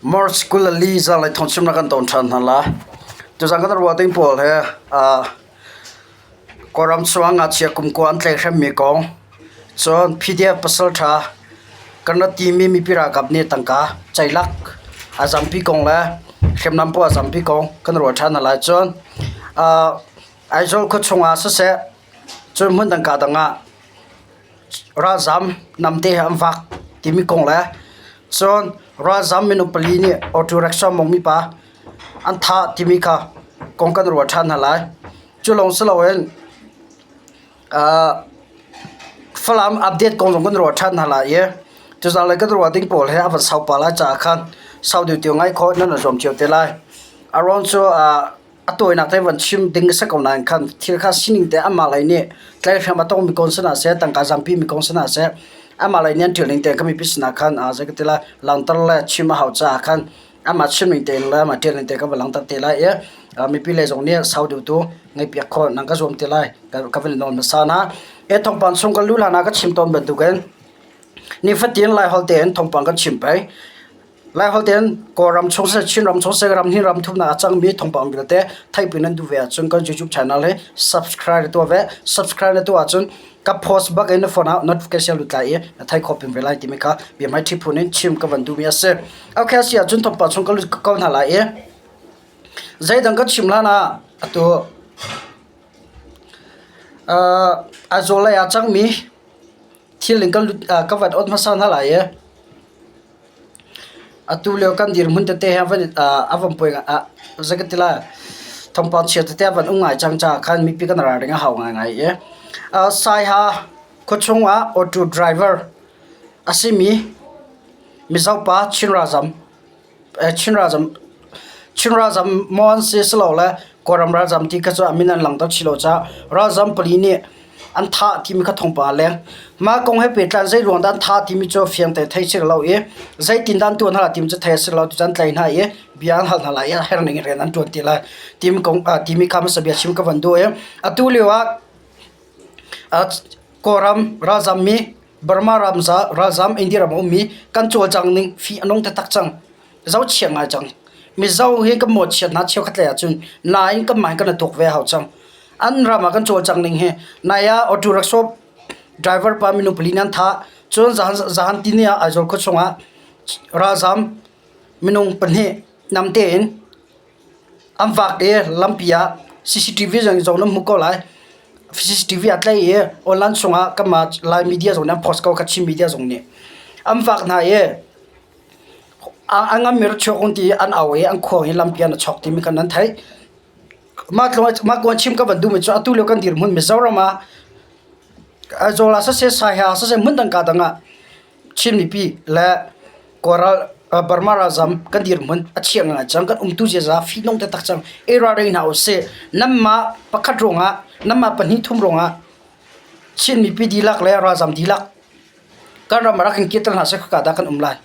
March 24 zanlei thawngchimnak kan ton ṭhan hna lai. Tuzan kan ruah ding pawl hi Kawlram chungah ngakchia kum kua an tlaihhremmi kong, cun PDF pasalṭha kan rat timi mipi ralkap nih tangka ceilak a zampi kong le hriamnam pawl a zampi kong kan ruah ṭhan hna lai. Cun Aizawl khuachung ah siseh, cun hmun dang kaa dang ah Ralzam namte he an vak timi kong le cun ralzam minung pali nih auto rickshaw mongmi pa an thah timi kha kong kan ruah ṭhan hna lai. Cu lawng si loin Falam update kong zong kan ruah ṭhan hna lai i tuzaan lei kan ruah ding pawl hi a van sau pah lai caah khan sau deuh tiu ngai khawh nan i zuam cio te lai. A ruang cu A tawinak te van chim ding a si ko nain khan thil kha sining te amah lei nih tlaihhrem a tongmi kong sinah seh, tangka zampi mi kong sinah seh, amah lei nih an ṭial ning tein kha mipi sinah khan zei ka ti lai, langhter le chim a hau caah khan amah chim ning tein le amah ṭial ning tein ka van langhter te lai i mipi lei zong nih sau deuh tu ngaihpiak khawh nan ka zuam te lai ka van i nawl hmasa hna. Hi thawngpang chung kan luh hlan ah ka chim tawn bantukin nifatin Laiholh tein thawngpang kan chim peng. Laiholh tein Kawlram chung siseh, Chinram chung siseh, ram hnih ram thumnak a cangmi thawngpang vialte theihpi nan duh ve ahcun kan YouTube channel hi subscribe na tuah ve. Subscribe na tuah ahcun ka post bak in na phone ah notification lut lai i na thei khawh peng ve lai timi kha biahmaiṭhi phun in chim ka van duhmi a si. Okay, a si ahcun thawngpang chung ka lut ko hna lai i zeidang ka chim hlan ah atu Aizawl lei ah cangmi thil in ka van ot hmasa hna lai i Atu lio kan dirhmun tete hi a van poi zei ka ti lai thawngpang chia tete a van um ngai cang caah khan mipi kan ralring a hau ngaingai i Saiha khuachung ah auto driver a simi Mizo pa Chin ralzam Chin ralzam Chin ralzam maw an si silole Kawlram ralzam ti kha cu a min an langhter chih lo caah ralzam pali nih an thah timi kha thawngpang a leng. Mah kong he pehtlai zei ruang dah an thah timi cu fiang tein theih si lo i zeitin dah an tuah hna lai timi cu theih a si lo. Tuchan tlai hna i bia an hal hna lai i a herh ning in rian an ṭuan ti lai timi kong timi kha hmasa bia chim ka van duh i atu lio ah Kawlram ralzam mi Burma ralzam India ram a ummi kan cawlcang ning fih a nung taktak cang. Zohchia ngai cang. Mizo hi kan mawhchiat hna cheukhat lei ahcun nain kanmah hin kan i tuk ve hau cang. An ram ah kan cawlcang ning hi nai ah auto rickshaw driver pa minung pali nih an thah. Cun zahan tini ah Aizawl khuachung ah ralzam minung pahnih namte in An vak i lampi ah CCTV zong nan hmuh ko lai. CCTV a tlaih i online chungah kanmah Lai media zong nih an post ko kha Chin media zong nih. An vak hna i a nganmi ra chuak un ti an au i an khuang i lampi ah na chawk timi kha nan theih. Mah kong chim ka van duhmi cu atu lio kan dirhmun Mizoram ah Aizawl ah siseh, Saiha ah siseh, hmun dang kaa dang ah Chin mipi le Kawlral Burma ralzam kan dirhmun a chia ngai cang. Kan umtu ziaza fihnung taktak cang. I ralring hna usih. Nanmah pakhat ruangah, nanmah pahnih thum ruangah Chin mipi dihlak le ralzam dihlak kan ram ah rak kan kirter hna seh khaka dah kan um lai.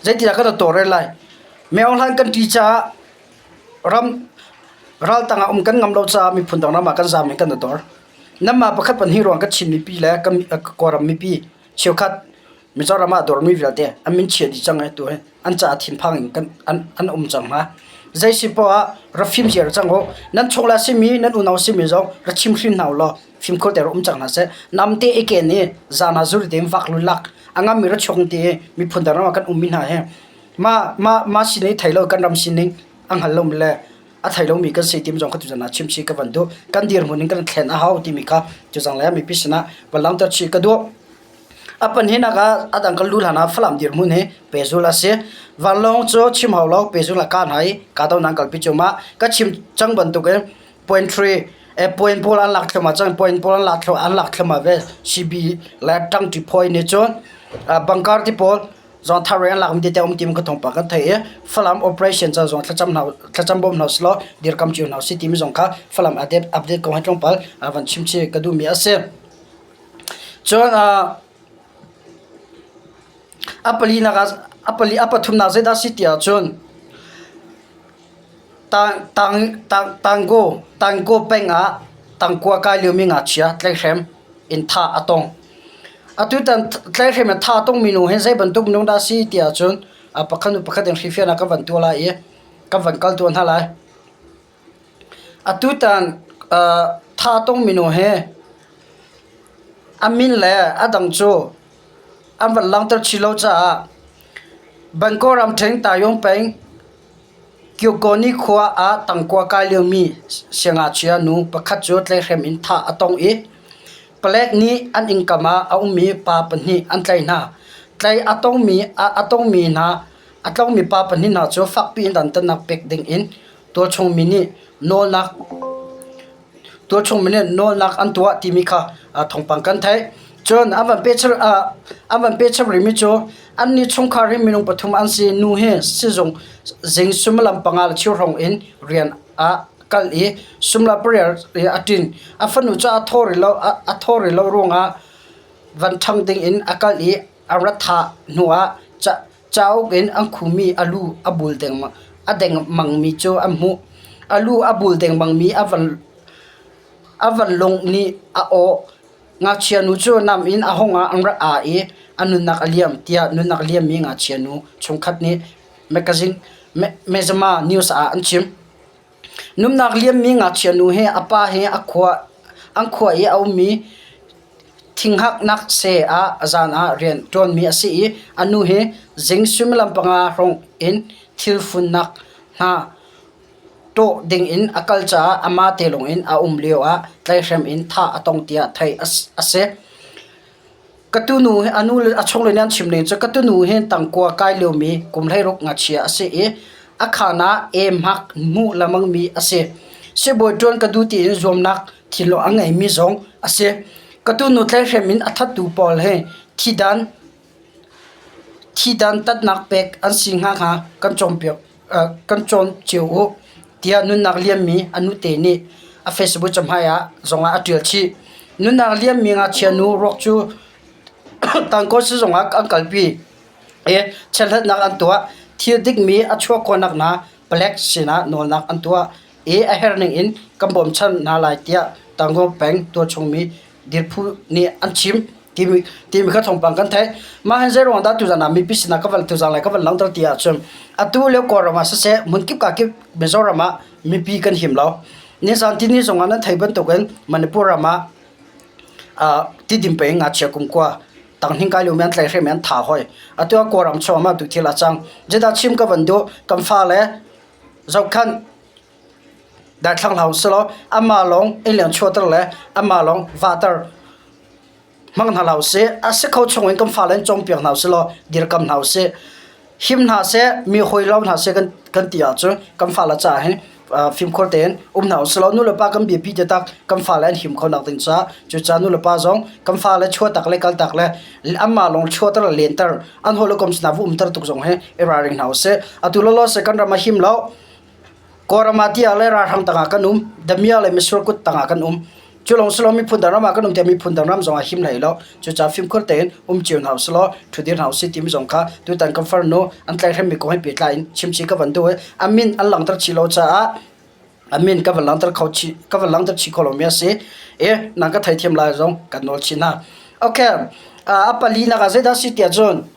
Zeitindah kan tawlrel lai. Meo hlan kan ṭi caah ram raltang ah um kan ngam lo caah miphun dang ram ah kan zaam i kan i dor. Nanmah pakhat pahnih ruang kan Chin mipi le kan Kawlram mipi cheukhat Mizoram ah dawrmi vialte an min chia dih cang i tu hi an caah thinphang in kan an, an um cang hna. Zei si poah ah ra fim ziar cang u. Nan chung le simi nan unau simi zong ra chim hrim hna u law fimkhur te ra um cang hna seh. Namte i ken i zan ah zuri tein vak lu lak a ngammi ra chung ti i miphun dang ram ah kan ummi hna hi ma ma ma sining thei lo kan ram sining a hngal lomi le a thei lomi kan si timi zong kha tuzan ah chim chih ka van duh. Kan dirhmun in kan thlen a hau timi kha tuzang le mipi sinah van langhter chih ka duh. A pahnihnak ah a dang kan luh hlan ah Falam dirhmun hi pehzulh a si. Vanlawng cu chim hau lo pehzulh ah kaa hna i kahdohnak an kalpi cuahmah. Ka chim cang bantukin point three point pawl an lak thluahmah cang. Point pawl an lak thluahmah an lak thluahmah ve. CB le ṭangṭi phawi nih cun bangkar ti pawl zong thar an lakmi tete a um timi ka thawngpang kan theih i Falam operation ca zong thlacam hna thlacam bawm hna usilaw dirkam cio hna usih timi zong kha Falam update update kong hi tlawmpal van chim chih ka duhmi a si. Cun a palinak ah a pali a pathumnak zeidah a si ti ahcun Tango Tango peng ah tangkua kai liomi ngakchia tlaihhrem in thah a tong. Atutan tlaihhrem in thah a tongmi nu hi zei bantuk minung dah a si ti ahcun. Pakhat hnu pakhat in hrifiahnak kan van tuah lai i kan van kal tuah hna lai. Atutan tha tong minu hi a min le a dang cu an van langhter chih lo caah Bangkok ramṭhen Taiyong peng Kyokoni khua ah tangkua kai liomi siangngakchia nu pakhat cu tlaihhrem in thah a tong i palek nih an innkam ah a ummi pa pahnih an tlaih hna. Tlaih a tongmi hna a tlongmi pa pahnih hna cu fakpi in dantatnak pek ding in tualchung mi nih nawlnak tualchung mi nih nawlnak an tuah timi kha thawngpang kan theih. Cun an van pehchap an van pehchap rihmi cu annih chungkhar hi minung pathum an si. Nu hi sizung zing suimilam panga le cheu hrawng in rian ah kal i suimilam pariat a ṭin. A fanu cu a thaw rih lo a thaw rih lo ruangah van ṭhang ding in a kal i a rat thah hnuah cauk in an khumi a lu a bul dengmang a dengmangmi cu an hmuh. A lu a bul dengmangmi a van a vanlawng nih a awh. Ngakchia nu cu nam in a hong ah an rak aa i a nunnak a liam tiah nunnak a liammi ngakchia nu chungkhat nih mekazin Mezama News ah an chim. Nunnak liammi ngakchia nu hi a pa he a khua an khua i a ummi Thinghaknak seh ah zan ah rian ṭuanmi a si i a nu hi zing suimilam panga hrawng in thil funnak hna tawh dingin a kal caah amah te lawngin a um lioah tlaihhrem in thah a tong tiah theih a si. Ka tunu hi a nu le a chungle nih an chim ning cu ka tunu hi tangkua kai liomi kum 16 ngakchia a si i a khaan ah em-hak hmuh lengmangmi a si. Sibawi ṭuan ka duh tiin zuamnak thinlung a ngeimi zong a si. Ka tunu tlaihhrem in a thattu pawl hi thidan thidan tatnak pek an si hnga kha kan cawnpiak kan cawn cio u tiah nunnak liammi a nute nih a Facebook cahmai ah zongah a ṭial chih. Nunnak liammi ngakchia nu ruak cu tangkaw sizung ah an kalpi i chiathlatnak an tuah. Thil dikmi a chuah khawhnak hna palek sinah nawlnak an tuah. I a herh ning in kan bawmchan hna lai tiah Tango peng tualchungmi dirphu nih an chim timi timi kha thawngpang kan theih. Mah hin zeiruang dah tuzan ah mipi sinah ka van tuzan lai ka van langhter ti ahcun atu lio Kawlram ah siseh hmunkip ka kip Mizoram ah mipi kan him lo. Nizan tini zong ah nan theih bantukin Manipur ram ah uh, tidim pe ngakchia kumkua tanghning kai liomi an tlaihhrem i an tha hoi. Atu ah Kawlram chung ah tu thil a cang. Zeidah chim ka van duh kan fale zohkhanh daithlang hlah usih amah lawng innleng chuahter le amah lawng vahter hmang hna hlah usih. A si kho chung in kan fale in cawnpiak hna usih law dirkam hna usih. Him hna seh, mi hawi lo hna seh kan, kan ti ahcun kan fale caah hin fimkhur tein um hna usih law nulepa kan biapi taktak kan fale an him kho nak ding caah cucaah nulepa zong kan fale chuahtak le kaltak le anmah lawng chuahter le lenter an hawi le kom sinah va umter tuk zong hi i ralring hna usih. Atu lawlaw seh kan ram a him lo. Kawlram ah tiah le ralhrang tangah kan um. Damia le misur kut tangah kan um. Cu lawng si lo miphun dang ram ah kan um tiah miphun dang ram zong ah him hlei lo. Cucaah fimkhur tein um cio hna usih law ṭhudir hna usih timi zong kha tutan kan farnu an tlaihhremmi kong he pehtlai in chimchih ka van duh i a min an langhter chih lo caah a min ka van langhter kho chih ka van langhter chih kho lomi a si i nang ka theithiam lai zong kan nawl chih hna. Okay, a palinak ah zeidah si tiah cun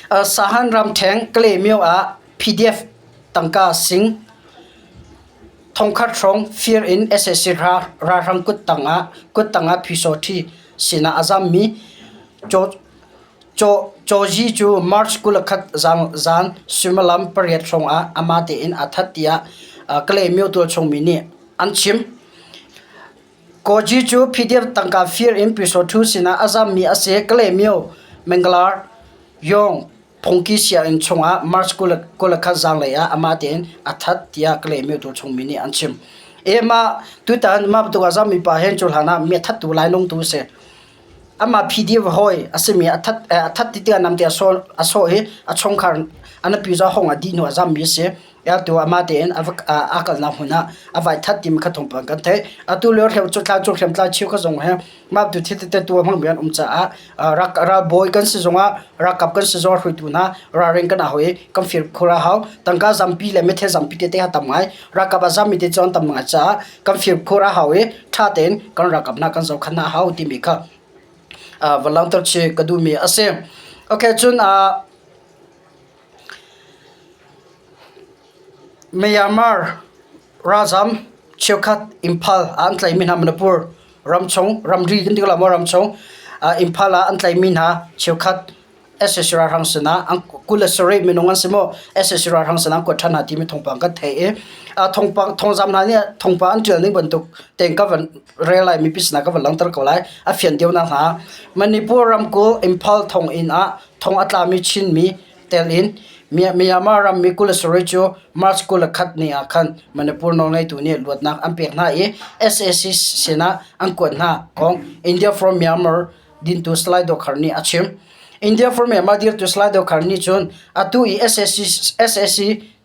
Sahan ramṭheng Kalaymyo ah PDF tangka sing thongkhat hrawng fir in sac ralhrang kuttang ah kuttang ah phisawṭhi sinah a zammi Cawzi cu March 21 zan suimilam pariat hrawng ah amah tein aa that tiah Kalaymyo tualchung mi nih an chim. Kawzi cu PDF tangka fir in Pyusawhthu sinah a zammi a si. Kalaymyo Menglar Yong phungki sianginn chungah March 21 zanlei ah amah tein a that tiah Kalaymyo tualchung mi nih an chim. E mah tutan mah bantuk a zammi pa hin cu hlan ah mi a thattu lainawngtu a si. Amah PDF hawi a simi a that a that ti tiah namte a sawh a sawh i a chungkhar a nupi cu a hong a dih hnu a zammi a si. Atu amah tein a va a kalnak hmun ah a vai that timi kha thawngpang kan theih. Atu lio hriam cu tlang cung hriamtlai cheu kha zong he mah tu thil tete tu a hmangmi an um caah rak ralbawi kan si zongah ralkap kan si zongah hruaitu hna ralring kan hau i kan firkhur a hau. Tangka zampi le mithel zampi tete a tam ngai. Ralkap a zammi te cu an tam ngai caah kan firkhur a hau i ṭha tein kan ralkap hna kan zohkhenh hna a hau timi kha va langhter chih ka duhmi a si. Okay, cun uh, Myanmar ralzam cheukhat Imphal ah an tlaihmi hna Manipur ramchung ramri kan ti ko lai maw ramchung Imphal ah an tlaihmi hna cheukhat sac ralhrang sinah an 27 minung an si maw sac ralhrang sinah an kuat ṭhan hna timi thawngpang kan theih i thawngpang thawngzam hna nih thawngpang an ṭial ning bantuk tein ka van rel lai mipi sinah ka van langhter ko lai a fian deuh nakhnga Manipur ramkulh Imphal thonginn ah thong a tlami Chinmi tel in Myanmar rammi 27 cu March 21 ni ah khan Manipur nawlngeitu nih luatnak an pek hna i sac sinah an kuat hna kong India for Myanmar dintu Salai Dokhar nih a chim. India for Myanmar dirtu Salai Dokhar nih cun atu i sac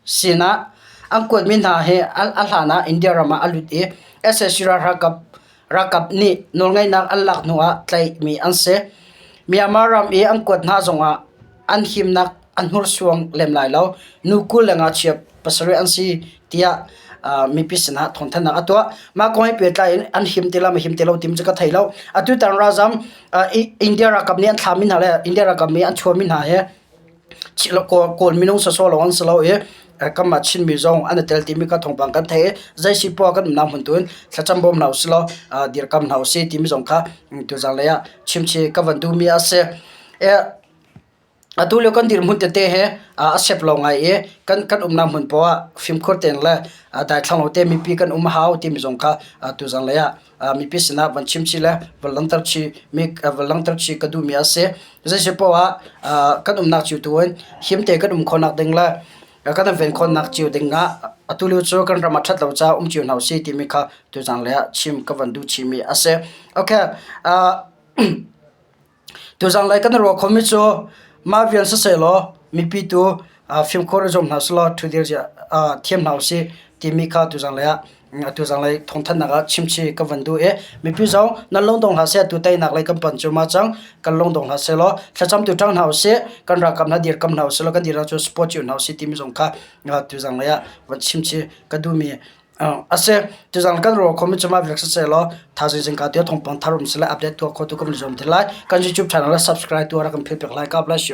sinah an kuatmi hna hi a hlan ah India ram ah a lut i sac ralkap ralkap nih nawlngeihnak an lak hnu ah tlaihmi an si. Myanmar ram i an kuat hna zongah an himnak a hnursuang lem lai lo. Nu 20 le ngakchia pasarih an si tiah mipi sinah thawngthanhnak a tuah. Mah kong he pehtlai in an him ti lo ma him ti lo timi cu ka thei lo. Atutan ralzam India ralkap nih an thlahmi hna le India ralkap nih an chuahmi hna hi Kawl minung sawsawh lawng an si lo i kanmah Chinmi zong an i tel timi kha thawngpang kan theih i zei si poah kan umnak hmun tu in thlacam bawm hna usih law dirkam hna usih timi zong kha tuzaan lei ah chimchih ka van duhmi a si. Atu lio kan dirhmun tete he a sep lo ngai i kan kan umnak hmun poah ah fimkhur tein le daithlang lo te mipi kan um a hau timi zong kha tuzaan lei ah mipi sinah van chim chih le van langhter chih mi van langhter chih ka duhmi a si. Zeisi poah ah kan umnak cio tu in him te kan um khawhnak ding le kan i ven khawhnak cio ding ah atu lio cu kan ram a ṭhat lo caah um cio hna usih timi kha tuzaan lei ah chim ka van duh chihmi a si. Okay. Tuzanglei kan i ruah khomi cu mah rian sisehlaw mipi tu fimkhur i zuam hna sehlaw ṭhudir thiam hna usih timi kha tuzanglei ah tuzanglei thawngthanhnak ah chimchih ka van duh i mipi zong nan lungdong hlah seh tu teinak lei kan panh cuahmah cang kan lungdong hlah sehlaw thlacam tu ṭang hna usih kan ralkap hna dirkam hna usih law kan dirnak cu support cio hna usih timi zong kha tuzanglei ah van chimchih ka duhmi A si, tuzaan kan ruah khomi cu mah vial sisehlaw thaizing zingka tiah thawngpang thar um sile update tuah khawh tu kan zuam te lai. Kan YouTube channel le subscribe tu rak kan philh piak lai. God bless you.